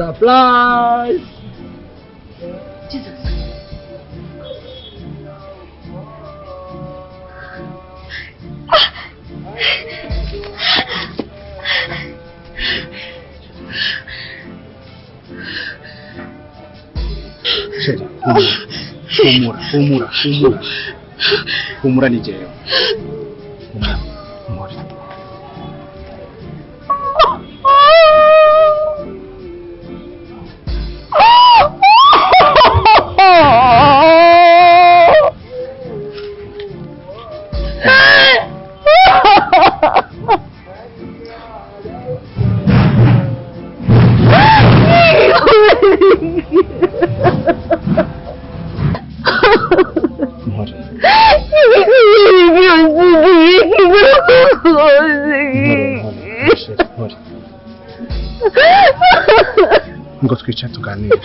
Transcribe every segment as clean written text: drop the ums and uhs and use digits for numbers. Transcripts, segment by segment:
Surprise. Jesus. Chérie, humura, humura, humura, humura ni jewe. Humura, humura. Ngo twicare tuganire.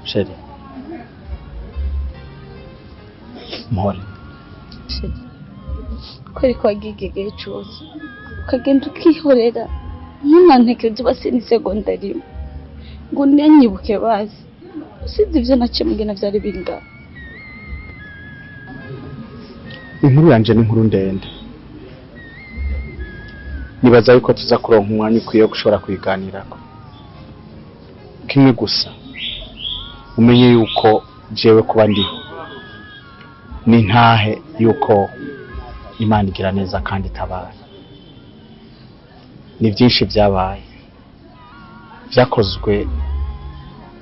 Chérie. Mpore. Chérie. Kweri ko wagiye cyose ukagenda ukihorera ntunantekereze basi n'isegonda rimwe ngo nyanyibuke basi usibye ibyo nacyo byari bingana. Inkuru yanje ni inkuru ndende, nibaza yuko tuza kuronka umwanya ukwiye gushobora kuyiganirako. Kimwe gusa umenye yuko jewe kuba ndiho ni ntahe yuko Imana igira neza kandi itabara. Ni byinshi byabaye byakozwe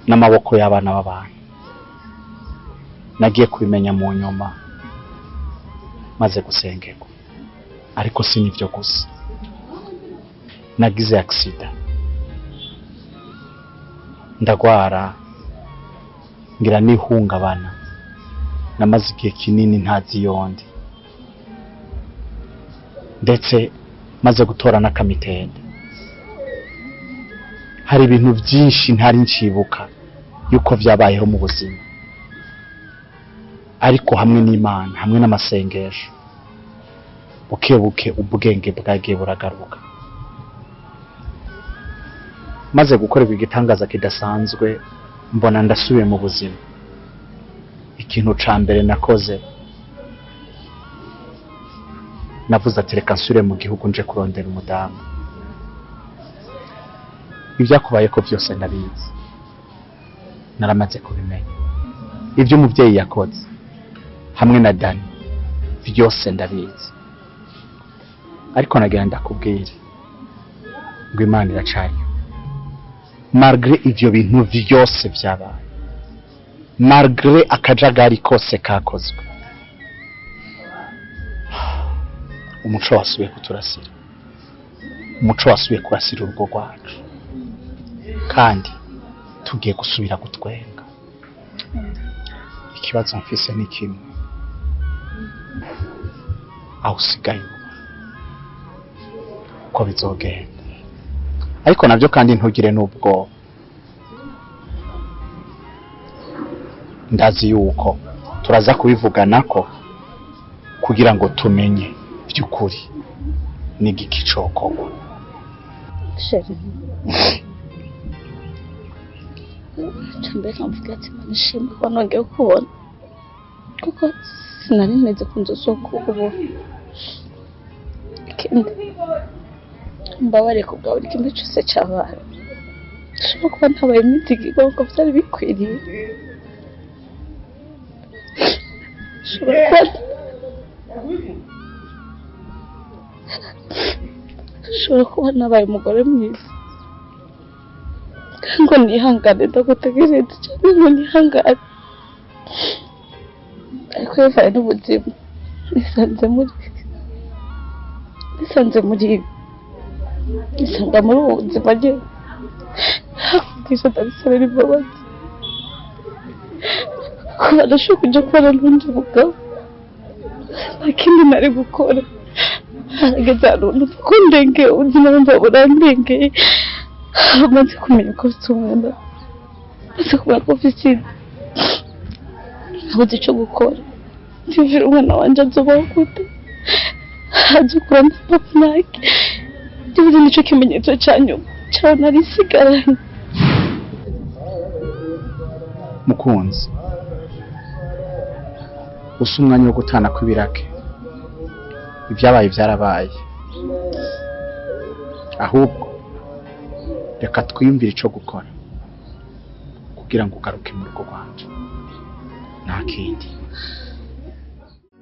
n'amaboko y'abana b'abantu, nagiye kubimenya mu nyuma maze gusengerwa. Ariko si nivyo gusa, nagize accident ndagwara ngira nihungabana, namaze igihe kinini ntazi yondi, ndetse maze gutora n'akamitende. Hari ibintu byinshi ntari nshibuka yuko byabayeho mu buzima, ariko hamwe n'Imana, hamwe n'amasengesho, buke buke ubwenge bwagiye buragaruka. Maze gukorerwa igitangaza kidasanzwe, mbona ndasubiye mu buzima. Ikintu ca mbere nakoze, navuze ati reka nsubire mu gihugu nje kurondera umudamu. Ibyakubaye ko byose ndabizi, naramaze kubimenya. Ibyo umuvyeyi yakoze hamwe na Dani byose ndabizi, ariko nagira ndakubwire ngo Imana iracariyo. Malgré ivyo bintu vyose vyabaye, malgré akajagari kose kakozwe, umuco wasubiye kuturasira, umuco wasubiye kurasira urugo rwacu, kandi tugiye gusubira gutwenga. Ikibazo mfise ni kimwe, aho usigaye uko bizogenda. Ariko navyo kandi ntugire n'ubwoba, ndazi yuko turaza kubivuganako kugira ngo tumenye by'ukuri n'igiki cokorwa. Chérie, mbere mvuga ati Imana ishimwe ko nongeye kukubona, kuko sinari meze ku nzu zo kukubona. Ikindi mbabare ku bwa buri kimwe cyose cyabaye, nshobora kuba ntabaye imyiteguro kuko byari bikwiriye. Nshobora kuba nabaye umugore mwiza, ngo nihangane ndagutegereze cyane ngo nihangane, ariko bivaye n'ubuzima nisanze muri ibi. Isanga muri ubu buzima nyine. Hakubwisha ndabisabira imbabazi. Kuba ndashobora kuja kubana n'undi mugabo. Nta kindi nari gukora. Harageze ahantu numva ko ndengeye, ubuzima numva burandengeye. Maze kumenya ko mfite umwana, maze kumenya ko mfite inda, nabuze ico gukora. Ndiyumvira umwana wanje azobaho gute, azokura nta papa nake. Ndibuze nico kimenyetso ca nyuma caho nari nsigaranye. Mukunzi, usa umwanya wo gutana kw'ibirake. Ibyabaye byarabaye, ahubwo reka twiyumvire ico gukora kugira ngo ugaruke mu rugo rwanje, nta kindi.